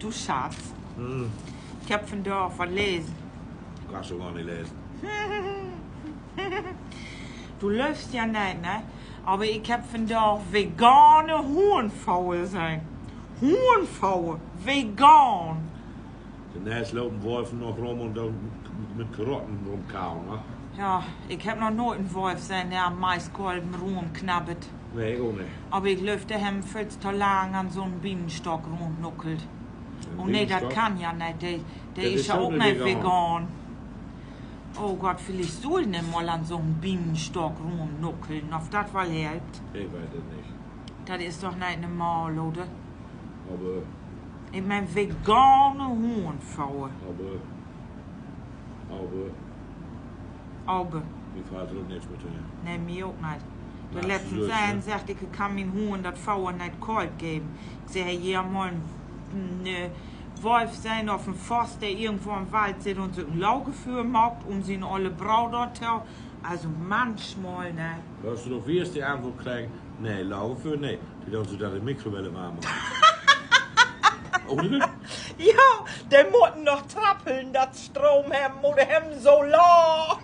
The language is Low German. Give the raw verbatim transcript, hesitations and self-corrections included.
Du Schatz, ik hebb vandaag wat lesen. Kannst du gor nich lesen. Du löövst ja neet, ne? Aver ik hebb vandaag vegane Hunnfoer sehn. Hunnfoer, vegan. De Nest lopen Wölf noch rum un dor mit Karotten rumkauen, ne? Ja, ik hebb noch nooit en Wolf sehn, de an Maiskolven rumknabbert. Nee, ik ok nich. Aver ik glööv, de hebben völs to lang an so'n Bienenstock rumnuckelt. Oh nee, dat kann ja neet. De, de is ja ok neet vegan. Oh Gott, villicht sull de mal an so'n Bienenstock rumnuckeln, of dat wal helpt. Ik weet dat nich. Dat is doch neet normal, oder? Aver ik meen, vegane Hunnfoer. Aver, aver, aver, mi fallt dor ok nix mehr to in. Nee, mi ok neet. De letztens een seggt, ik kann mien Hunn dat Foer neet koolt geven. Ik segg, he, hier mal en, en Wolf sehn of en Voss, de irgendwo in'n Wald sitt un sük en Lagerfüer maakt, um sien olle Broot dor to. Also manchmal, ne? Hörst du noch, wie is de Antwoort kregen? Nee, Lagerfüer, nee. De doot sük dat in Mikrowelle warm maken. Ja, de mutten noch trappeln, dat Stroom hebben oder hebben Solar.